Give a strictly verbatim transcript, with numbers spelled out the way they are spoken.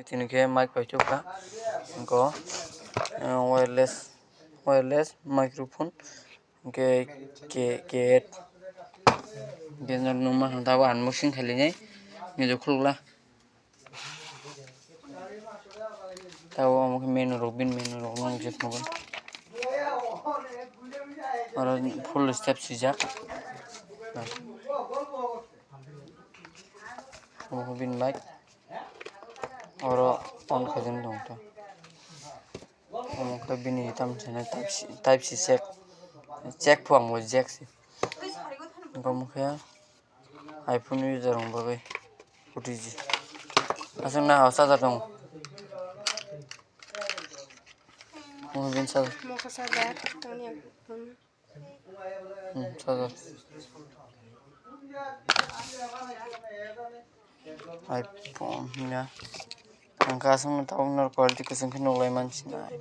Tini khe mic paithok kha. Inko, eh, wireless, wireless microphone. Hingke ke, ke, ke nokno ma tabo unboxing khailai nai. Nini khulukla. Tabo omo khe menu rok, bini menu rok nang je phunukgo. Oro full step swijak. Omo khe bini mic. Oro on khaijak tong kha. Omo khe bini tamo sina type C, type C jack. Jack pho ang bo jack se. Omo khe iPhone user rok bagwi forty G. Aswk na o charger tong. Omo bini charger. Mokha charger tongni ang. Hmm, charger. iPhone ya. Ang kasing tabuk nor quality kwchwng khe nuklai mansinai.